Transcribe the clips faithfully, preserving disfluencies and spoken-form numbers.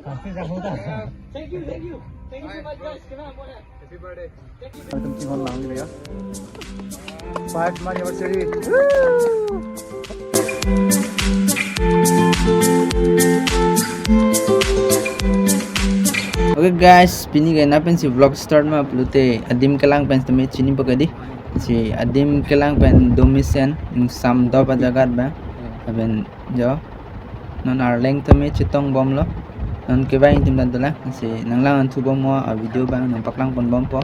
Thank you, thank you. Thank you so much, guys. Come on, go ahead. Happy birthday. Itum chinghon lang ni ya. Five month anniversary. Okay guys, pini ke na pensi vlog start ma pulote adim kelang pen tumi chinipo kedi. Si adim kelang pen Domisen, ingsam dop ajagat ba. Aben jo. Non Arleng tumi chetong bomlo. Non kevang itum dan dolang. Si nanglang-an thu bom mo a video bang nangpaklang pon bompo.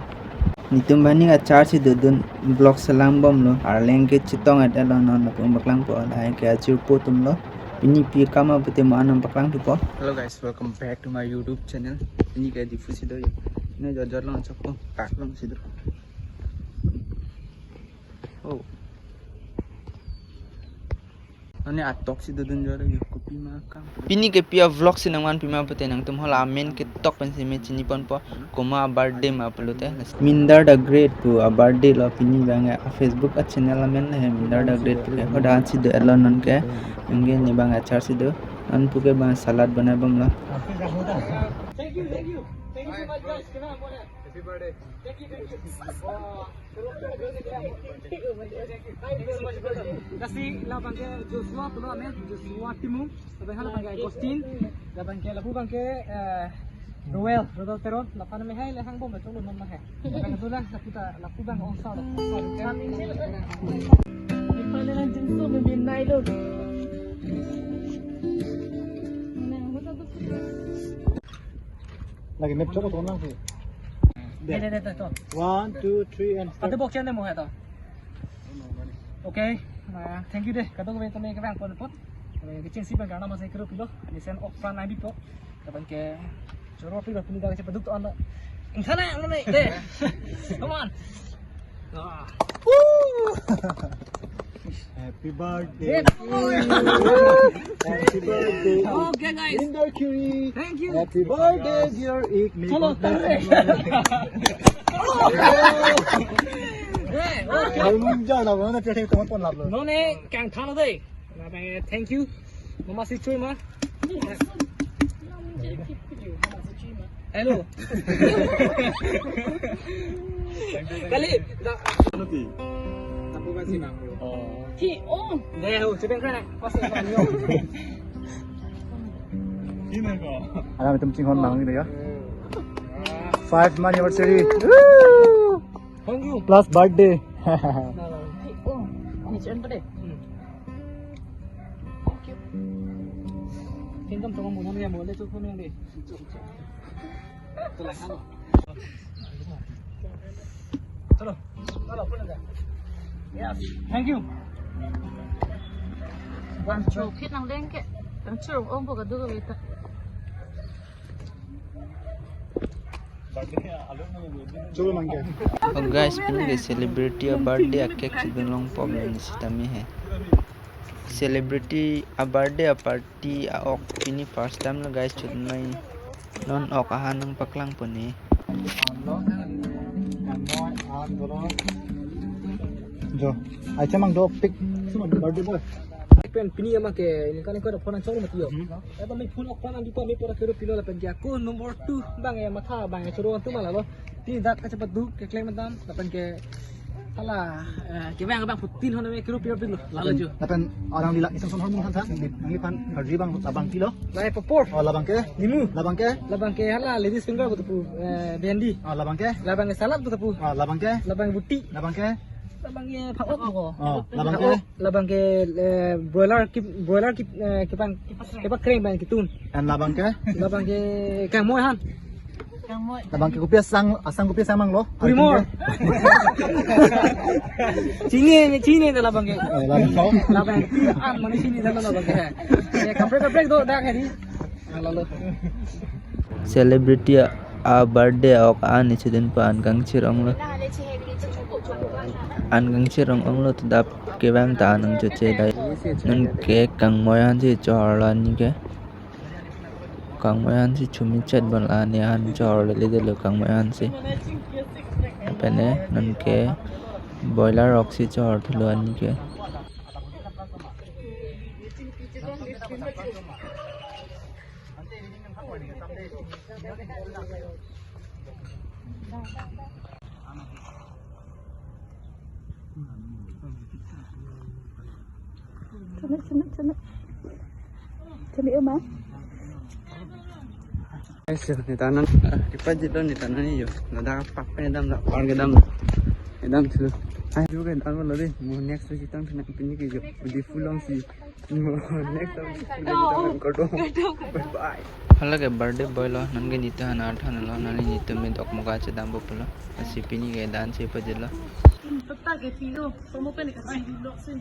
Nitum bani achar si dodun vlog selang bomlo. Arleng ke chetong at elo non nangpaklang po. Lahai ke achirpo atumlo. Pini pi akam apute mo an nangpaklang thupo. Hello guys, welcome back to my YouTube channel. Pini ke Diphu si do yo. Ne jor jor long chokpo. Pak long si do. Oh. Nani atok si dodun jor yo, kopi ma akam. Pini ke pi a vlog si nangvan pima pute nangtum hala amen ketok pensi me chini ponpo, komat a birthday ma pulote. Mindar the Great pu a birthday lo pini bang a Facebook a channel amen le Mindar the Great pu ke. Hoda si do elo non ke. Anke ne bang achar si do. An pu ke bang salad banai bomlo. Thank you, thank you. Thank you so much, guys. Come on, go ahead. Happy birthday. Thank you, thank you. Lasi labang ke Joshua pulo amen, Joshua Timung, labang hala labang ke Agustin, labang ke lapu bang ke, eh, Roel, Roel Teron, lapu amen hai le hang bom betul non hai. Labang itulah lapu ta, lapu bang ongsa lo. Kami ini. Ini adalah jenis membina itu. Lagi map coba turun langsung. Deh, deh, deh, deh, tuh. One, two, three, and start. Ada box yang demo ya, tuh. Okay, nah, thank you deh. Kadokave tumi kevang pon apot. Kechengsi bang karena masih kru pilo. Mesen ok pran abi po. Kapan ke choro pilo pini dah cepat duk tuh anda. Insana mana deh. Come on. Ah. Woo! Happy birthday. Yes. Happy birthday. Okay, guys. Indra Kiri. Thank you. Happy birthday, dear Ik. Chalo, tare. Eh, okay. Kalau nung jauh lah, mana pihak teman pon lah, bro. None kang thana deh. Thank you. Mama si chui ma. Hello. Kali. Nanti. Tapu kasi bang. Oh. Hi, oh. Deh, oh, cipeng kena. Pas bang yo. Ini kok. Alam itum chinghon lang gitu ya. Five month anniversary. Woo! Thank you. Plus birthday. Hi, oh. Ini cipeng deh. Hmm. Thank you. Kingdom tong mo na mo le tu ko nang de. Chalo. Chalo, pulang ka. Yes. Thank you. Bang chu phit nang leng ke. Bang chu ong ko ka du ka beta. Chalo, mangke. Oh guys, pini ke celebrity a birthday a cake chidun long problem ni sitame he. Celebrity a birthday a party a ok pini first time lo guys, chut mai non ok ahan nangpaklang pon ni. Jo, ai chamang do pic. Suma birthday boy. Pen pini ama ke ini kan ko phone chong mati yo. Hmm. Eba mi phone ok pan andi pa mi pora kero pilo lapen ke ako number two bang ya matha bang ya choro tu mala lo. Ti dak kachepat duk keklem dam lapen ke hala, eh, kevang bang putin hon me kero pilo pilo. Lalo jo. Lapen orang lila isang son hormon kan sa. Nangli pan harji bang labang pilo. Lai popor. Oh, labang ke? Nimu. Labang ke? Labang ke hala ladies finger betul pu, eh, bendi. Oh, labang ke? Labang ke salad betul pu. Oh, labang ke? Labang buti. Labang ke? Labang ke phak-ok ko. Oh, labang ke? Phak-ok. Labang ke, eh, broiler ki, broiler ki, eh, kepang, kepakreng bang ketun. And labang ke? Labang ke kangmoi han. Labang ke kopi asang, asang kopi asang mang lo. Kurimor. Chini, chini dah labang ke. Eh, labang ke. Labang ke. An mana chini dah labang ke. Ya, kaprek kaprek do dah hari. Lalo. Celebrity a birthday ok an ichidun pa an kangchir onglo. An kangchir ong onglo, tadap kevang ta an nangchoche dai. Non ke kangmoi an si chorlo ani ke. Kangmoi an si chumi chet bon la ani an chorlo le delo kangmoi an si. Pene non ke boiler ok si chor thulo ani ke. Chana, chana, chana. Chana, Oma. Guys, yo, neta non, ah, kipajit lo neta non yo. Ladak park pen damlo, park kedam. Kedam thu. Ai, tu kedam lo dei. Mo next week tang thana pini ke yo. Beautiful long si. Mo next time. Kedam. Bye bye. Hala ke birthday boy lo, non ke nelitum hana than lo, non nelitum me dokmoka chedampo pulo. Lasi pini ke dance pajit lo. Tata ke pilo, somo pen ke si vlog si.